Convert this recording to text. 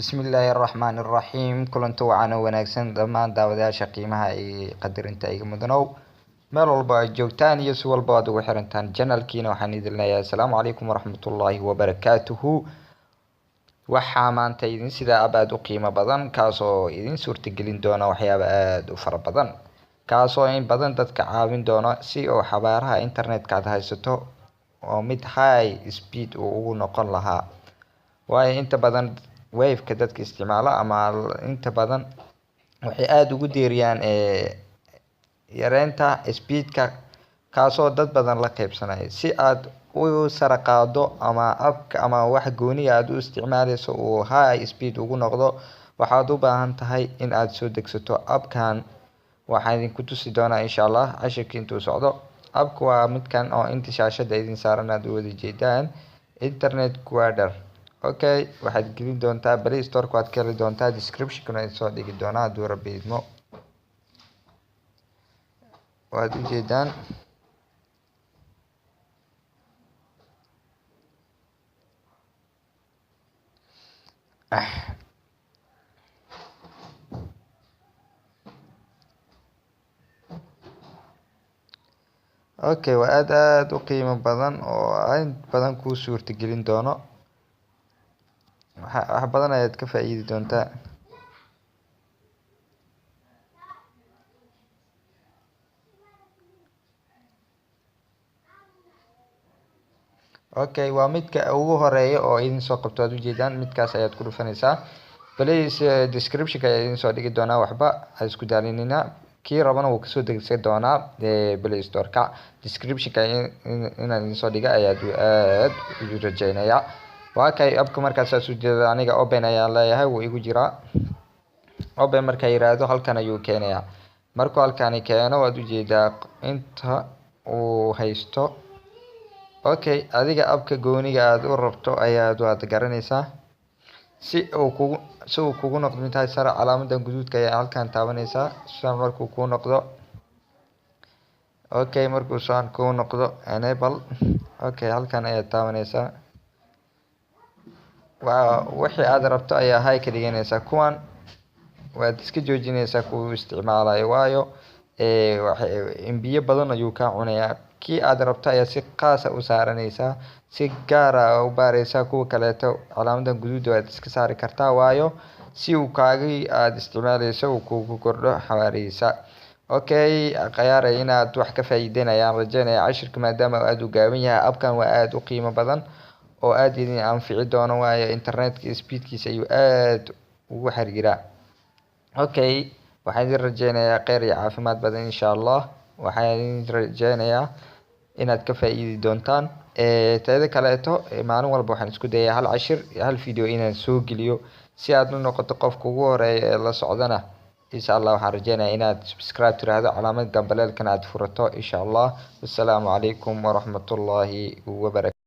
Bismillaahi Raxmaani Raxiim. Kulanti wacan oo wanaagsan dhammaan daawadayaasha qiimaha iyo qadarinta iga mudanow, meel walba aad joogtaan iyo si walba aad ugu xirantaan channelkiina, waxaan idin leeyahay assalaamu calaykum waraxmatullaahi wabarakaatuhu. Waxaa maanta idin sidaa app aada u qiimo badan, kaasoo idin suurtagelin doona waxyaabo aada u fara badan, kaasoo in badan dadka caawin doona si oo xawaaraha internetka aad haysato oo mid high speed uu ugu noqon lahaa. Waayo, inta badan wifi-ka dadka isticmaala ama inta badan waxay aada ugu deeriyaan yareynta speedka, kaasoo dad badan la qeybsanaya. Si aad u sara qaado ama appka ama wax gooniya aad u isticmaaleyso uu high speed ugu noqdo, waxaad u baahan tahay in aad soo degsato appkan. Waxaan idinku tusi doonaa, insha Allah, cashirka intuu socdo. Appka waa midkan oo inta shaashada idin saaran aad u wada jeedaan, Internet Guarder. Okay, waxaad gelin doontaa Play Store, waad ka heli doontaa, description-kana idin soo dhigi doonaa hadduu Rabbi idmo. Waad ujeedaan. Okay, waa aad aada u qiimo badan oo in badan kuu suurtagelin doono. Wax badan ayaad ka faa'iidi doontaa. Okay, waa midka ugu horeeya oo idin soo qabto, aad ujeedaan. Midkaas ayaad ku dhufanaysaa. Please, description-ka ayaa idin soo dhigi doonaa, waxba ha isku daalinina. Kii rabana wuu kasoo degsan doonaa Play Store-ka. Description-ka inaan idin soo dhiga ayaad aad u rajeynayaa. Waa kay appka. Markaas saas ujeeda, aniga open ayaan leeyahay, wuu igu jiraa. Open markaa yiraahdo, halkan ayuu keenayaa. Markuu halkani keeno, waad ujeedaa inta uu haysto. Okay, adiga appka gooniga aad u rabto ayaad waad garanaysaa. Si uu kugu noqdo mid sare, calaamadan guduudka ayaa halkan taabanaysaa. Sidan markuu kuu noqdo, okay, markuu saan kuu noqdo enable, okay, halkan ayaad taabanaysaa. Waa wixii aad rabto ayaa high ka dhiganaysaa. Kuwan waad iska joojinaysaa kuwa isticmaalayo, waayo MB badan ayuu kaa cunayaa. Kii aad rabto ayaa si khaas ah u saaranaysaa, si gaar ah u baaraysaa. Kuwa kaleeto calaamadan guduud waad iska saari kartaa, waayo si uu kaagii aad isticmaaleyso uu kugu kordho xawaarihiisa. Okay, khiyaaray, inaad wax ka faa'iideen ayaan rajeynaya cashirka, maadaama uu aada u gaaban yahay. Appkan waa aada u qiimo badan oo aada idin anfici doono, waayo internetka speedkiisa ayuu aada ugu xiriiraa. Okay, waxaan idin rajeynayaa kheyr iyo caafimaad badan, insha Allah. Waxaan idin rajeynayaa inaad ka faa'iidi doontaan. Teeda kaleeto, maalin walba waxaan isku dayaa hal cashir iyo hal video inaan soo geliyo. Si aad u noqoto qofka ugu horeeya ee la socdana, insha Allah, waxaan rajeynayaa inaad subscribe tiraahdo, calaamad gambaleelkana aad furato, insha Allah. Wassalaamu calaykum waraxmatullaahi wabarakatu.